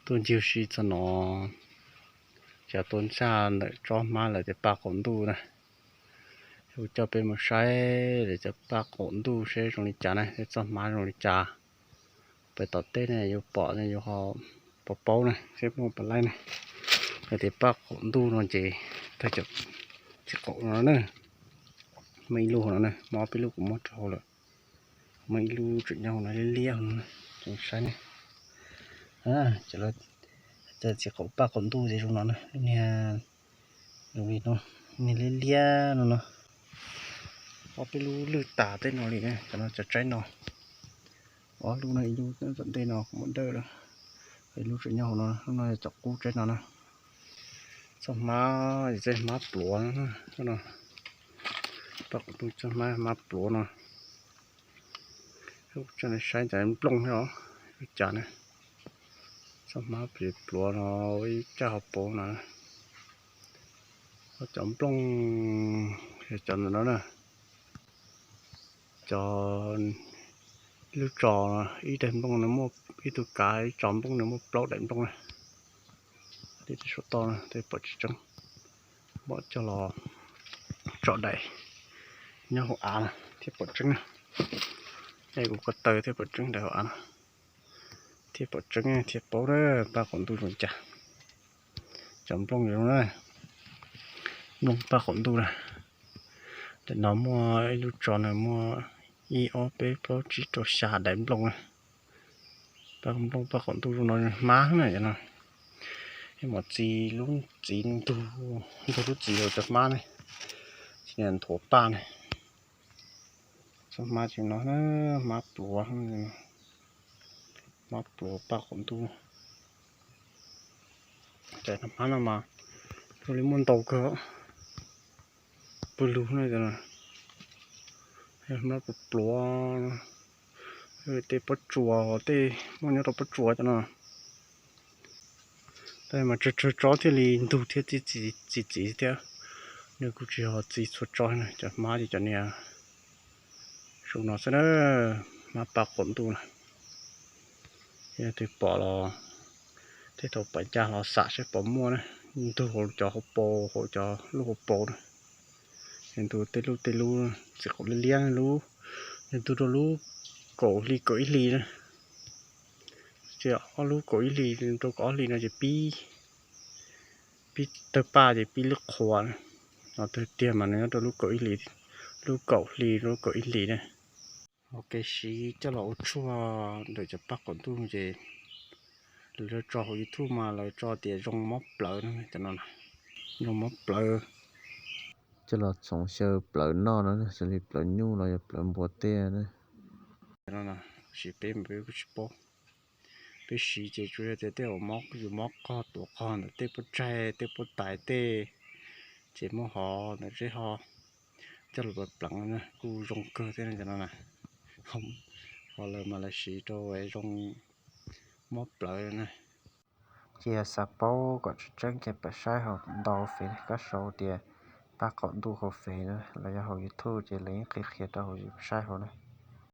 Tuaj ncig si txog no, cov tuaj ntsaj ntawm tsob hmab lawv tias paj qaum ntuj na. Kuv coj peb mus saib lawv cov paj qaum ntuj seb zoo li cas na, tej txoj hmab zoo li cas. Pem tom teb ne yuav pom ne, yuav ho paub paub na, seb muaj pom laib na. Lawv tias paj qaum ntuj no ces tag cov txiv qaum no na. Muaj ib lub no na, muaj ob peb lub kuv muab rau hauv lawm. Muaj ib lub tseem nyob hauv no liab liab hauv no, tseem saib ne. Cov txiv qaum paj qaum ntuj ces zoo no na, lub niag, zoo li no, niag liab liab no no. Ob peb lub lwj tas tej no li na, cov no cov tsaib no. Ob lub no, ib lub tom ntej no kuv muab dawj lawm, ib lub tseem nyob hauv no, lub no yog cov qub tsaib no na. Txoj hmab, txoj hmab pluav no, paj qaum ntuj txoj hmab, hmab pluav no. Tso saib cov nplooj os, li cas na. Txoj hmab pluav pluav no, ib caj hauv paus no. Cov nplooj, cov ntawm no na. Cov lub tso, ib daim nplooj no muaj, ib tug kav ib tso nplooj no muaj plaub daim nplooj na. Tej saum toj no tej pom tsis tseeb, pom coj los tso daim nyob hauv av na thiaj pom tseeb na. Ej, kuv ko taw thiaj pom tseeb daim hauv av na, thiaj pom tseeb thiaj paub na paj qaum ntuj zoo cas. Cov nplooj zoo na, nplooj paj qaum ntuj na. Daim no muaj ib lub tso no muaj ib ob peb plaub tsib rau xya daim nplooj na. Paj nplooj paj qaum ntuj zoo no hmab na cov no. Ib mos txiv lub txiv ntug, ntug lub txiv hauv cov hmab ne, tsis nthuav paj ne. Txoj hmab tsis no, hmab pluav, hmab pluav paj qaum ntuj. Cov hmab no mas zoo li muaj ntau kawg, pw lug na. Hmab pluav pluav, tej pob tsuas, tej muaj nyob rau pob tsuas cov no. Tab mas tsawg tsawg tsob thiaj li ntug thiab txi txiv thiab. Nws kuj tsis ho txi txhua tsob na, cov hmab ces cov niag zoo no xwb na, hmab paj qaum ntuj na. Yog leej twg pom los tej thaum pom ncaj los xam seb pom muaj na, ntug hauv cov hauv paus, hauv cov lub hauv paus na. Nws ntug tej lub tej lub txiv qaum liab liab lub, nws ntug rau lub kaum hli kaum ib hlis na. Ces ob lub kaum ib hlis rau kaum ob hlis no ces pib, pib tawg paj ces pib lub qhuav na. Ho tawg tiag mas nws nyob rau lub kaum ib hlis, lub kaum hli rau lub kaum ib hlis na. Ok, siv coj los ua tshuaj ntawm cov paj qaum ntuj ces lawv tso hauv YouTube mas lawv tso tias zoo mob plawv no, cov no zoo mob plawv. Coj los txhoov xyaw plawv noj no, xws li plawv nyuj los yog plawv npua tej na. Cov no siv peb mas peb kuj tsis paub. Peb siv ces tsuas yog tias tej uas mob, yus mob qog tuav qog ntawm tej pob tsaig tej pob tais tej, ces muab hov ntawm zeb ho coj los pleev pleev kuj zoo kawg thiab cov no na. Ho lawv mas lawv siv rau zoo mob plawv na. Ces yog xav paub kom tseeb tseeb ces pab saib hauv ntau fev, koj sau tias paj qaum ntuj hauv fev na los yog hauv YouTube ces lawv yeej qhia qhia rau hauv saib hauv na.